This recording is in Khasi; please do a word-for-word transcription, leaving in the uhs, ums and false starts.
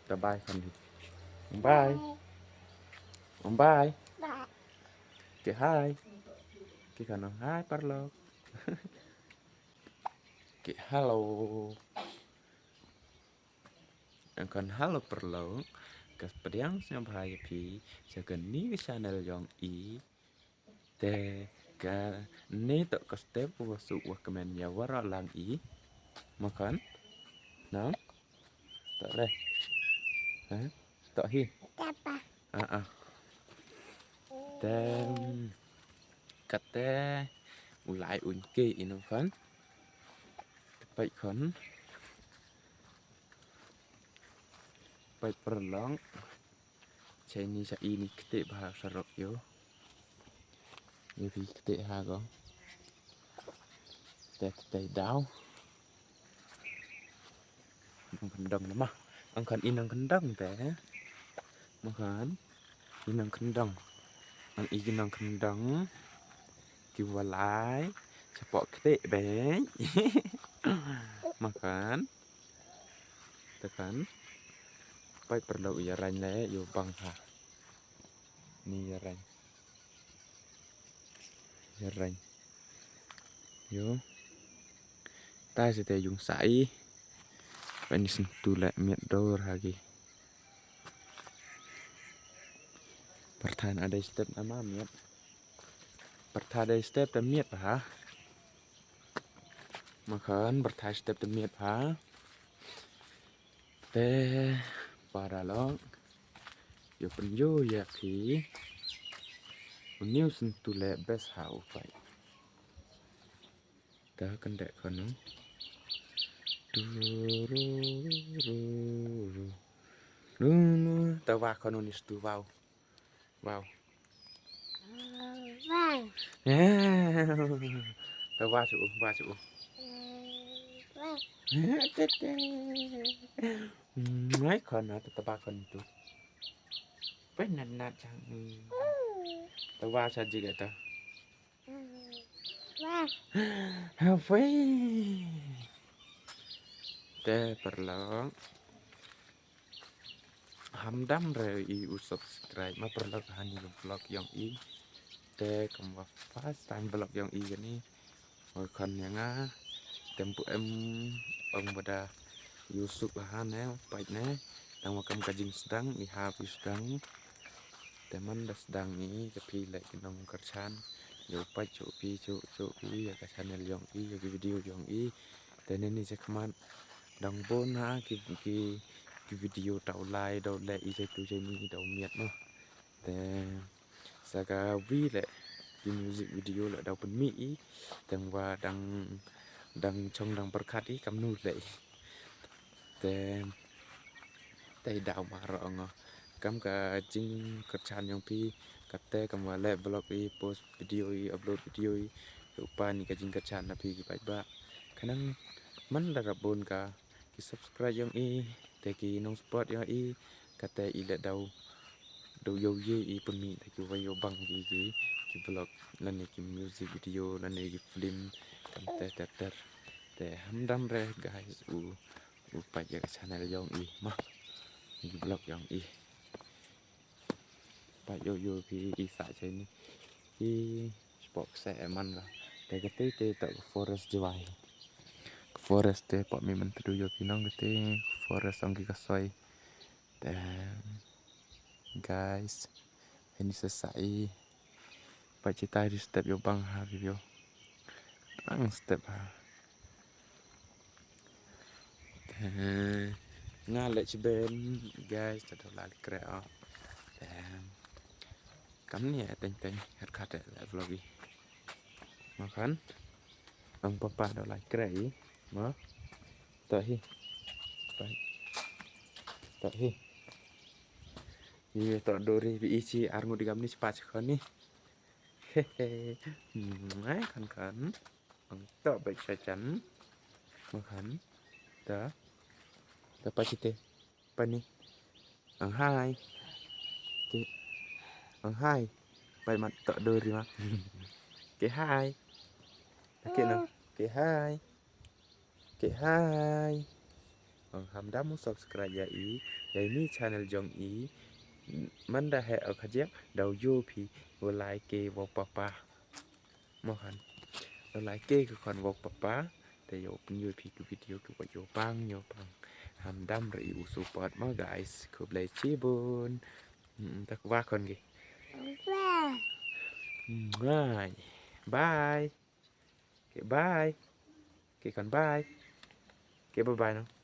Ta bye khun hi. Bye. Bye. Ki hi. Ki khun hi paralok. Ki hello. Khun hello paralok. Ka pdiang sngewbha ïa phi sha kane ka channel jong i. Te kane to ka step wa suk wa kmen ïa waroh lang i. Ma khun. Nang. To re. Ha? To hi. Ah ah. Te kate u lai un ke i nong khun. Te pait khun. Pait paralok. Chai ni cha i ni kte bha sarok ïo. Ïo phi kte ha go. Te te daw. Nang khyndong na ma. Ang khun i nang khyndong te. Ma khun i nang khyndong. Ang i ki nang khyndong. Ki walai. Chapoh kte be. Ma khun. Te khun. Pait paralok ïa rang le ïa bang ha. Ni ïa rang. Ïa rang. Ïo. Tai sa te yung sa i. Pait ni sngewthuh le miat dor ha ki. Pyrthan adai step na ma miat. Pyrtha dei step te miat bha. Ma khun pyrtha step te miat bha. Te paralok. Ïa pynïoh ïa phi. U niu sngewthuh le best ha u pait. Te kan dek khun. Tu ru ru ru. Ru ru. Te wa khun ni stu wow. Wow. Wow. Te wa chu, wa chu. Wow. Te te. Ngai khun na te ba khun tu. Pe nat nat chang. Te wa cha ji ga ta. Wow. Ha wei. Te paralok. Hamdam re i u subscribe ma paralok ha ni vlog yong i. Te kam wa first time vlog yong i kani. Oi khun ïa nga. Tem pu em ong bada ïu suk ha ne pait ne. Tang wa kam ka jingsdang i ha pi sdang. Te man da sdang i ka phi le ki nong kyrchan. Ïa u pait chu phi chu chu phi ïa ka channel yong i ïa ki video yong i. Te ne ni che khmat dang bun ha ki ki ki video tau lai dau le i che tu che ni dau miat no. Te sa ka wi le ki music video le dau pynmih i tang wa dang dang chong dang pyrkhat i kam nu le i. Te te dau ma ro ngo kam ka jingkyrchan yong phi kate kam wa le vlog i post video i upload video i u pa ni ka jingkyrchan na phi ki paidbah. Khnang man da rap bun ka ki subscribe yong i te ki nong support yong i kate i le dau dau ïoh ïoh i pynmih te ki wa ïoh bang ki ki ki vlog lane ki music video lane ki film kam te ter ter te hamdam re guys u u pait ïa ka channel yong i ma ki vlog yong i. Pait ïoh ïoh phi i sa chai ni i spok se man la te ka te te ta ka forest jwai ka forest te pok mi man tu ïoh phi nong ka te forest ong ki ka soi te guys. Ini sa sa i pait chitai di step ïoh bang ha video ang step ha. Te nga le chben guys ta dola le kre o. Te kam ni teng teng her khat le vlog i. Ma khun ang papa dola kre i ma. To hi. To hi. Ni to dori bi i chi ar ngut di kam ni chi pa chi khun ni. He he. Mai khun khun. Ang to bai cha chan. Ma khun. Ta. Ta pa chi te. Pa ni. Ang hai. Ki. Ang hai. Bai mat to dori ma. Ki hai. Ta ki no. Ki hai. Ki hai. Ang hamdam u subscribe ïa i. Ïa ini channel jong i, man da heh o khajek, daw ïoh phi u like wa papa. Mo khan. U like ka khon wa papa. Te ïoh pynïoh phi ki video ki wa ïoh pang ïoh pang. Ham dam re i u support mo guys. Khublei chibun. Hmm, tak wa khon ki. Bye. Bye. Okay, bye. Okay, khon bye. Okay, bye bye no.